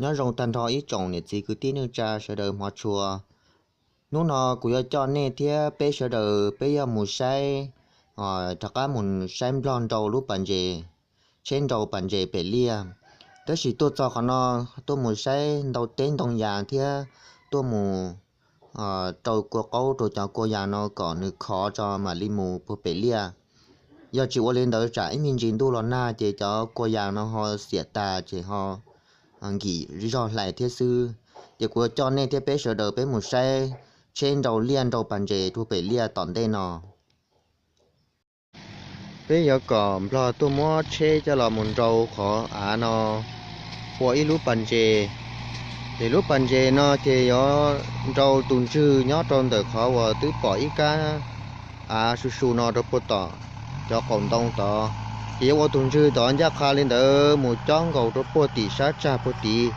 Nyob zoo tag nrho ib tsoom niam txiv kwv tij neej tsa sawv daws hmov tshua. Hnub no kuv yuav coj nej thiab peb sawv daws peb yuav mus saib, rov qab mus saib nplog nrau lub pas ntses, tsheb nrau pas ntses pem liaj. Tab sis tuaj txog qhov no, tuaj mus saib ntau teb ntoo yas thiab tuaj mus rau kua qaub rau cov kua yas no kom nws khov tso mam li mus puag pem liaj. Yog tsis ua li ntawd tsam ib me ntsis ntuj los nag ces cov kua yas no ho xiam tas ces ho nkim zog hlais thiab xwb. Ces kuv yuav coj nej thiab peb sawv daws peb mus saib tsheb nrau liaj nrau pas ntses rau pem liaj tom ntej no. Peb yuav kom nplog tuaj muab tsheb coj los mus nrau qhov av no ua ib lub pas ntses. Ces lub pas ntses no ces yuav nrau tus ntswg nyob rau ntawm qhov uas twb pom ib kab av su su no rau puag tom cov qaum ntoo tod. Ces yuav ua tus ntswg tod ncaj qha li ntawd mus cob nkaus rau puag tim sab tsag puag tid.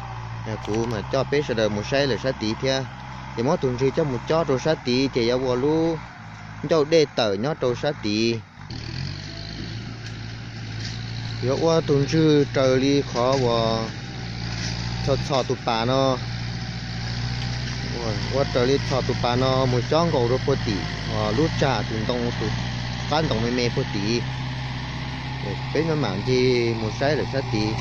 Kuv mam coj peb sawv daws mus saib lawm sab tid thiab. Ces muab tus ntswg coj mus cob rau sab tid ces yuav ua lub ncauj dej tawm nyob rau sab tid. Yuav ua tus ntswg raws li qhov uas txhos txhos tus pas no, ua raws li txhos tus pas no mus cob nkaus rau puag tim lub tsag tus ntoo tus qab ntoo me me puag tid. Peb mam mam ncig mus saib lawm sab tid.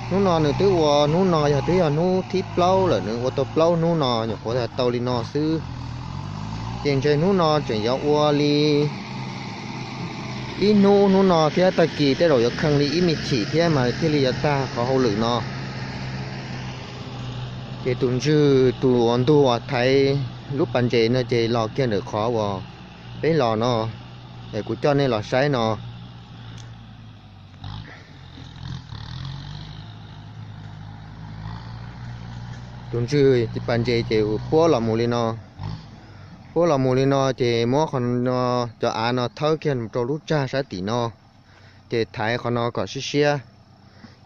Hnub no nws twb ua, hnub no yog twb yog hnub thib plaub lawm, nws ua tau plaub hnub no nyuam qhuav tau li no xwb. Ces ntshe hnub no tseem yuav ua li ib hnub, hnub no thiab tag kis tej zaum yuav kheej li ib me chim thiab mas thiaj li yuav tag qhov hauj lwm no. Ces tus ntswg tus uas ntug uas thaiv lub pas ntses no ces los kiag ntawm qhov uas peb los no, es kuv coj nej los saib no. Tus ntswg pas ntses ces puab los mus li no. Puab los mus li no ces muab qhov no, cov av no thawb kiag mus rau lub tsag sab tim no, ces thaiv qhov no kom siab siab.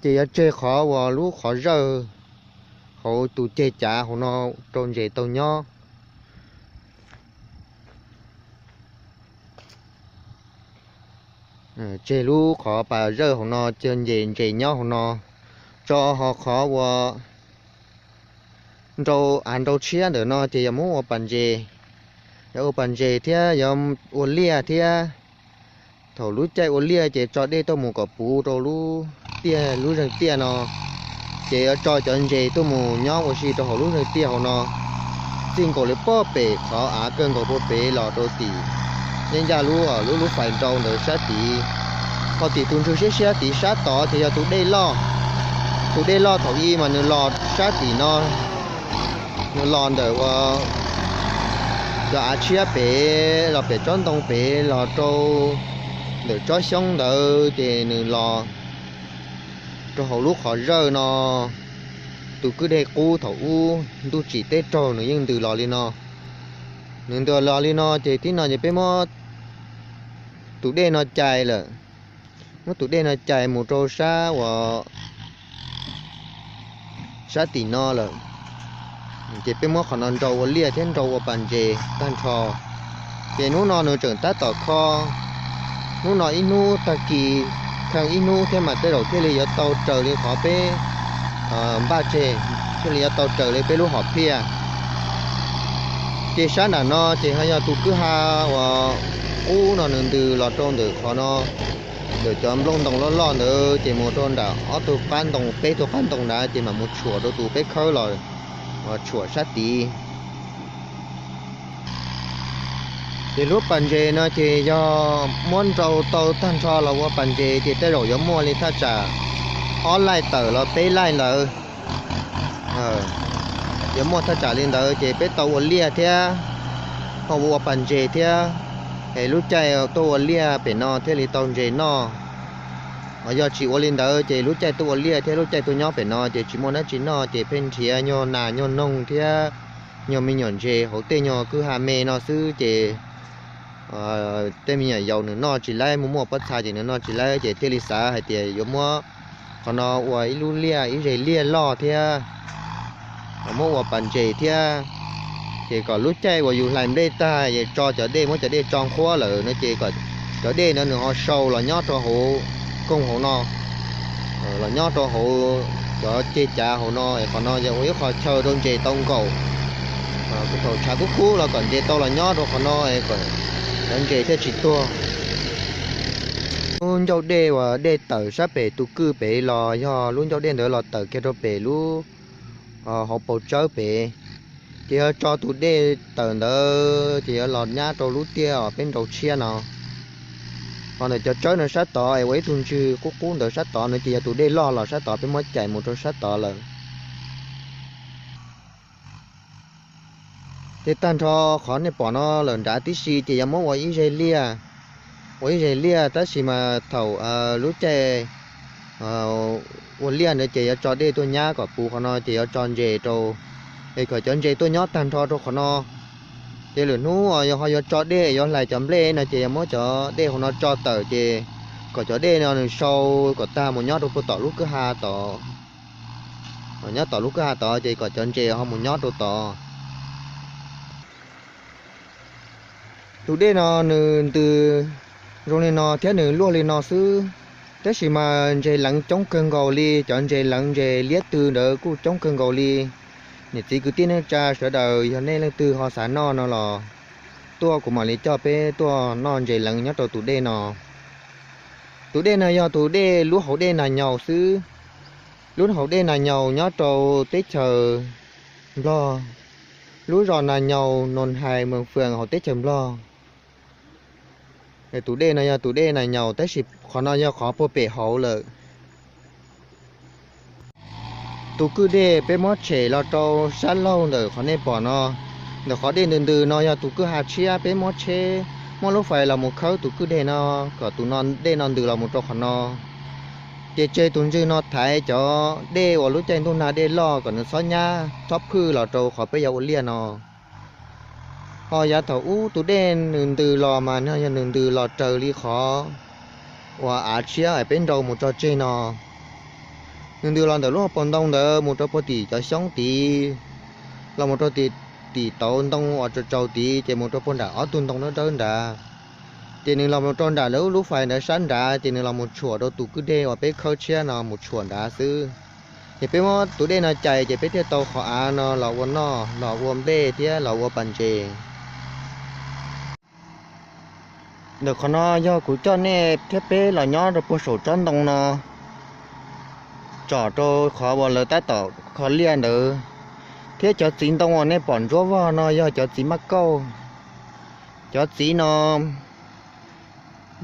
Ces yuav tseg qhov uas lub qhov zawj hauv tus ceg cav hauv no rau ntses tau nyob. Tseg lub qhov pas zawj hauv no, cog ntses ntses nyob hauv no, tso ho qhov uas nrau av nrau tshiab ntawm no ces yog muab ua pas ntses. Yog ua pas ntses thiab yog ua liaj thiab. Thaum lub caij ua liaj ces tso dej tuaj mus kom puv rau lub tiaj, lub zeeg tiaj no, ces yuav tso cov ntses tuaj mus nyob ua si rau hauv lub zeeg tiaj hauv no. Txij nkaus li puag pem qhov av kawg nkaus puag pem los rau tim, yeej ncaj lub, lub lub fais nrau ntawd sab tid. Ho tim tus ntswg siab siab tid sab tod ces yog tus dej loj. Tus dej loj thaum ub mas nws los sab tim no, nws los ntawm uas cov av tshiab pem, los pem tsob ntoo pem los rau ntawm tsob xyoob ntawd ces nws los rau hauv lub qhov zawj no. Tus kwj deg qub thaum ub ntuj tsim teb raug nws yeej ntws los li no. Nws ntws los li no ces tib no ces peb muab tus dej no cais lawm, muab tus dej no cais mus rau sab uas sab tim no lawm. Ces peb muab qhov no nrau ua liaj thiab nrau ua pas ntses tag nrho. Ces hnub no nws tseem tab tom kho, hnub no ib hnub tag kis kheej ib hnub thiab mas tej zaum thiaj li yuav tau raws li qhov peb npaj tseg, thiaj li yuav tau raws li peb lub hom phiaj. Ces sab nram no ces ho yog tus kwj ha uas qub no nws ntws los rau ntawm qhov no, ntawm cov nplooj ntoo loj loj ntawd ces mus rau nram ob tug qab ntoo peb tug qab ntoo nrad ces mam mus tshuam rau tus peb khawb los tshuam sab tid. Ces lub pas ntses no ces yog muab nrau tau tag nrho los ua pas ntses ces tej zaum yuav muaj li thaj tsam ob laij tawm los peb laij ntawd. Yuav muaj thaj tsam li ntawd ces peb tau ua liaj thiab, ho ua pas ntses thiab, es lub caij tuaj ua liaj pem no thiaj li tau ntses noj. Yog tsis ua li ntawd ces lub caij tuaj ua liaj thiab lub caij tuaj nyob pem no ces tsis muaj dab tsi noj ces pheej nrhiav nyuag nas nyuag noog thiab nyuag me nyuam ntses hauv tej nyuag kwj ha me no xwb ces tej me nyuam yaus nws noj tsis laib, muaj muaj pob txha ces nws noj tsis laib ces thiaj li xav hais tias yuav muab qhov no ua ib lub liaj, ib zes liaj loj thiab muab ua pas ntses thiab. Ces kom lub caij uas yus hlais nplej tag es tso cov dej, muab cov dej tso nqhuab lawm no ces kom cov dej no nws ho sau los nyob rau hauv koog hauv no, los nyob rau hauv cov ceg cav hauv no es qhov no yog ua ib qho chaw rau ntses tau nkaum. Thaum tshav kub kub los kom ntses tau los nyob rau qhov no es kom cov ntses thiaj tsis tuag. Lub ncauj dej uas dej tawm sab pem tus kwj pem los yog lub ncauj dej ntawd los tawm kiag rau pem lub hauv paus tsawb pem. Ces yuav tso tus dej tawm ntawd ces yuav los nyab rau lub tiaj uas peb nrau tshiab no. Ho ntawm cov tsawb no sab tod es ua ib tug ntswg qub qub ntawd sab tod no ces yog tus dej loj los sab tod peb muab cais mus rau sab tod lawm. Ces tag nrho qhov nej pom no lawm nrad tib si ces yuav muab ua ib zeg liaj, ua ib zeg liaj tab sis mas thaum lub caij ua liaj ntawd ces yuav tso dej tuaj nyab kom puv qhov no ces yuav tso ntses rau, es kom cov ntses tuaj nyob tag nrho rau qhov no. Ces lwm hnub ho yuav tso dej yuav hlais cov nplej no ces yuav muab cov dej hauv no tso tawm ces kom cov dej no nws sau kom tag mus nyob rau puag tom lub kwj ha tod, nyob tom lub kwj ha tod ces kom cov ntses ho mus nyob rau tod. Tus dej no nws ntws zoo li no thiab nws luaj li no xwb, tab sis mas ntses leev coob kawg nkaus li, cov ntses leev ntses liab tw ntawd kuj coob kawg nkaus li. Niam txiv kwv tij neej tsa sawv daws yog nej leej twg ho xav noj no los tuaj kuv mam li coj peb tuaj noj ntses leev nyob rau tus dej no. Tus dej no yog tus dej lub hauv dej Nas Nyaus xwb. Lub hauv dej Nas Nyaus nyob rau teb chaws Nplog, lub zos Nas Nyaus, Noos Hais, Mees Fwm hauv teb chaws Nplog. Tus dej no yog tus dej Nas Nyaus tab sis qhov no yog qhov puag pem hauv lawm. Tus kwj dej peb muab tshem los rau sab laug ntawm qhov nej pom no. Ntawm qhov dej ntws ntws no yog tus kwj ha tshiab, peb muab tsheb, muab lub fais los mus khawb tus kwj dej no kom tus dej no ntws los mus rau qhov no. Ces tseg tus ntswg no thaiv cov dej uas lub caij ntuj nag dej loj kom nws txhob nyab txhob phwj los rau qhov peb yuav ua liaj no. Ho yav thaum ub tus dej nws ntws los mas yog nws ntws los raws li qhov uas av tshiab peb nrau mus tso tseg no. Nws ntws los ntawm lub hauv paus ntoo ntawd mus rau puag tim cov xyoob tid, los mus rau tim tauv ntoo uas tsaus tsaus tid ces mus rau puag nram ob tug ntoo dawb dawb nrad. Ces nws los mus rau nram lub fais ntawd sab nrad ces nws los mus tshuam rau tus kwj dej uas peb khawb tshiab no mus tshuam nrad xwb. Ces peb muab tus dej no cais ces peb thiaj tau qhov av no los ua noj, los ua nplej thiab los ua pas ntses. Ntawm qhov no yog kuv coj nej thiab peb los nyob rau puag saum tsob ntoo no, tsom rau qhov uas lawv tab tom kho liaj ntawd, thiab cov txiv ntoo uas nej pom ntsuab vog no yog cov txiv maj kauj. Cov txiv no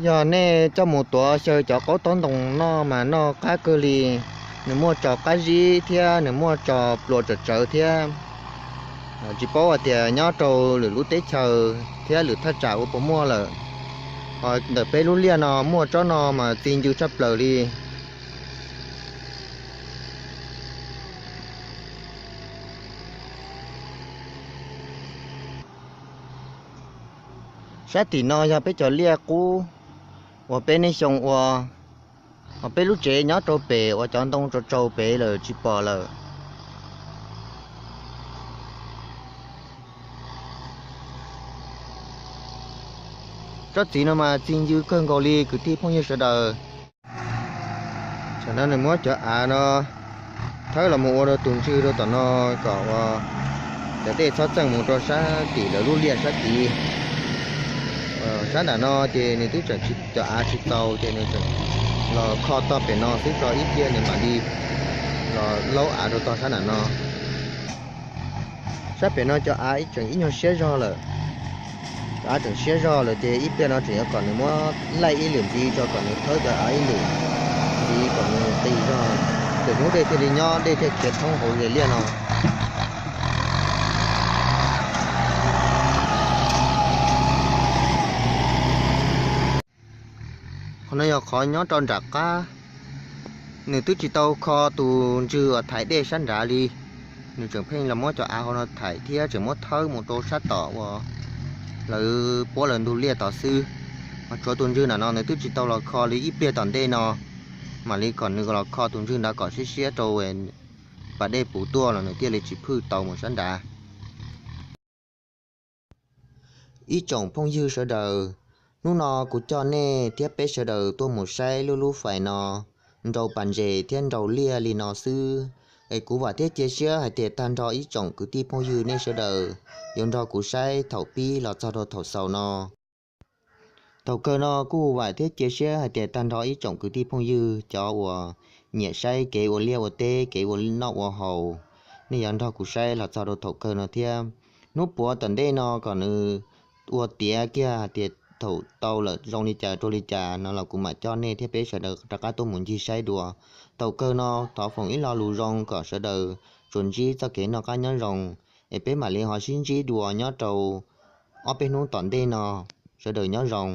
yog nej coj mus tuav xyaw cov qaub taub ntoo noj mas noj qab kawg li. Nws muaj tso qab zib thiab nws muaj tso plua tsawv tsawv thiab. Tsis paub hais tias nyob rau lwm lub teb chaws thiab lwm thaj tsam ua puas muaj lawm, ho ntawm peb lub liaj no muaj tsob no mas txi ncw tshaj plaws li. Sab tim no yog peb cov liaj qub uas peb niaj xyoo ua, ho peb lub tsev nyob rau pem uas cov ntoo tsaus tsaus pem lawm tsis pom lawm. Tsob txiv no mas txi ncw kawg nkaus li kwv tij phooj ywg sawv daws. Tam no nws muab cov av no thawb los mus ua rau tus ntswg rau tom no kom ua cov dej txhob txeej mus rau sab tim lawv lub liaj sab tid. Sab nram no ces nws twb tseem cov av tsis txaus ces nws tseem los kho tog pem no xwb tso ib pliag nws mam li los laub av rau tog sab nram no. Sab pem no cov av tseem ib nyuag siab zog lawm. Cov av tseem siab zog lawm ces ib pliag no tseem yuav kom nws muab laij ib lwm ntxiv tso kom nws thawb cov av ib lwm ntxiv kom nws qis zog, ces hnub dej thiaj li nyob dej thiaj khiav thoob hauv ze liaj no. Qhov no yog qhov nyob rau nram qab, nws twb tsis tau kho tus ntswg uas thaiv dej sab nrad li. Nws tseem pheej los muab cov av hauv no thaiv thiab tseem muab thawb mus rau sab tom uas lawv puab lawv ntug liaj tod xwb. Mas tshuav tus ntswg nram no nws twb tsis tau los kho li, ib pliag tom ntej no mam li kom nws los kho tus ntswg nrad kom siab siab rau pas dej puv tuaj los nws thiaj li tsis phwj tau mus sab nrad. Ib tsoom phooj ywg sawv daws, hnub no kuv coj nej thiab peb sawv daws tuaj mus saib lub lub fais no nrau pas ntses thiab nrau liaj li no xwb. Es kuv vam thiab cia siab hais tias tag nrho ib tsoom kwv tij phooj ywg nej sawv daws yuav nrog kuv saib thaum pib los txog rau thaum xaus no. Thaum kawg no kuj vam thiab cia siab hais tias tag nrho ib tsoom kwv tij phooj ywg cov uas nyiam saib kev ua liaj ua teb, kev ua noj ua haus, nej yuav nrog kuv saib los txog rau thaum kawg no thiab. Hnub puav tom ntej no kom nws ua tiav kiag hais tias thaum tau lawm zoo li cas rau li cas no los kuv mam coj nej thiab peb sawv daws rov qab tuaj mus ncig saib dua. Thaum kawg no thov foom ib lo lus zoo kom sawv daws tsuas ntsib txoj kev noj qab nyob zoo, es peb mam li ho sib ntsib dua nyob rau ob peb hnub tom ntej no. Sawv daws nyob zoo.